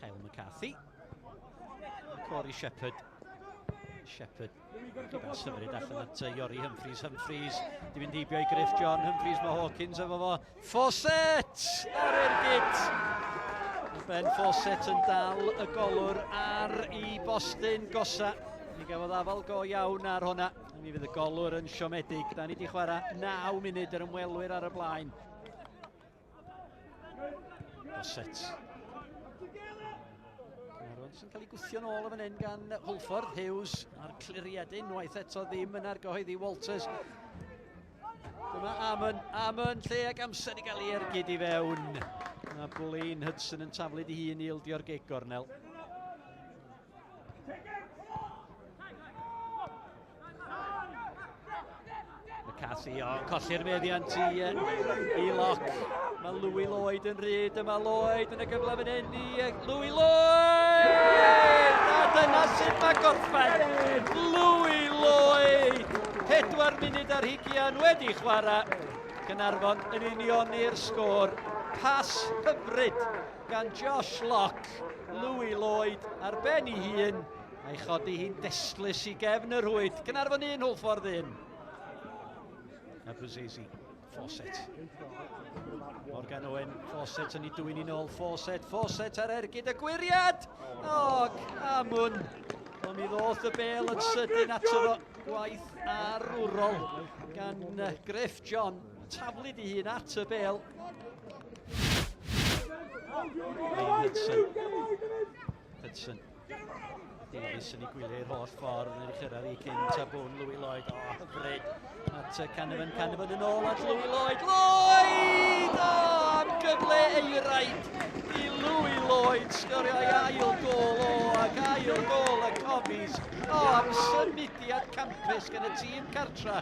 Kyle McCarthy. Corey Shepherd. Shepherd. Gyda syfryd allan at Iori Humphreys. Humphreys di fynd heibio i Griff John. Humphreys mae Hawkins efo fo. Fawcett! Ar ergyd! Ben Fawcett yn dal y golwr ar i bostyn gosa. Mi gafodd afal go iawn ar hwnna. Mi fydd y golwr yn siomedig. Da ni wedi chwarae 9 munud yr ymwelwyr ar y blaen. Fawcett. Caernarfon sy'n cael ei gwthio'n ôl o fan hyn gan Hwlffordd. Hughes a'r cliriad unwaith eto ddim yn argyhoeddi Walters. Dyma Amon, Amon lle ac amser i gael ei ergyd i fewn. Mae Blaine Hudson yn taflu di hun i ildio'r gig gornel. McCarthy, o, colli'r meddiant i, i Lock. Mae Louis Lloyd yn rhyd, dyma Lloyd yn y gyfle fan hyn i Louis Lloyd! A dyna sut mae gorffen! Louis Lloyd! 4 munud ar hugian wedi chwarae. Caernarfon yn unioni'r sgôr. Pas hyfryd gan Josh Locke. Louis Lloyd ar ben ei hun. A'i chodi hi'n destlus i gefn y rhwyd. Caernarfon 1, Hwlffordd 1. Abruzzese. Fawcett. Morgan Owen, Fawcett yn ei dwyn i'n ôl. Fawcett, Fawcett ar ergyd y gwyriad! O, Amwn! Ond mi ddoth y bel yn sydyn ato fo. Gwaith arwrol gan Griff John. Taflid ei hun at y bel. Hudson. Hudson. Davies yn ei gwylio i'r holl ffordd yn ei chyrraedd i cyn Tabwn Louis Lloyd. O, oh, hyfryd. At Canavan, Canavan yn ôl at Louis Lloyd. Lloyd! O, oh, am gyfle eiraid i Louis Lloyd sgorio ei ail gol o, ac ail gol y Cofis. O, oh, am symudiad campus gan y tîm cartra.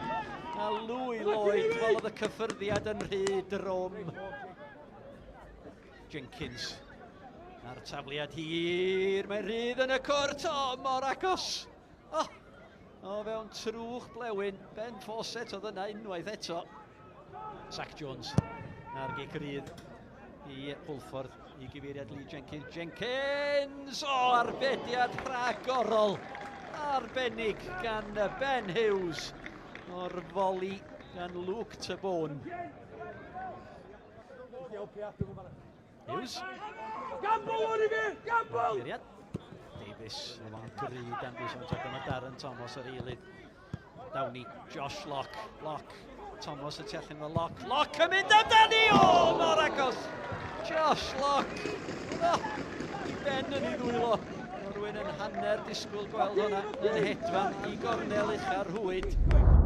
A Louis Lloyd, fel oedd y cyffyrddiad yn rhy drwm. Jenkins. A'r tafliad hir, mae rhydd yn y cwrt, o, mor agos. O, o fewn trwch blewyn, Ben Fawcett oedd yna unwaith eto. Zach Jones a'r gic rydd i Hwlffordd i gyfeiriad Lee Jenkins. Jenkins! O, arbediad rhagorol! Arbennig gan Ben Hughes o'r foli gan Luke Tabone. Hughes. Gamble o'n i fi! Gamble! Cliriad. Davies, o fan gry dan bwys ond dyma Darren Thomas yr eilydd. Downey, Josh Locke, Locke, Thomas y tu allan fo Locke, Locke yn mynd amdani! O, mor agos! Josh Locke! Oh, i ben yn ei ddwylo. Mae rhywun yn hanner disgwyl gweld hwnna yn hedfan i gornel ucha'r rhwyd.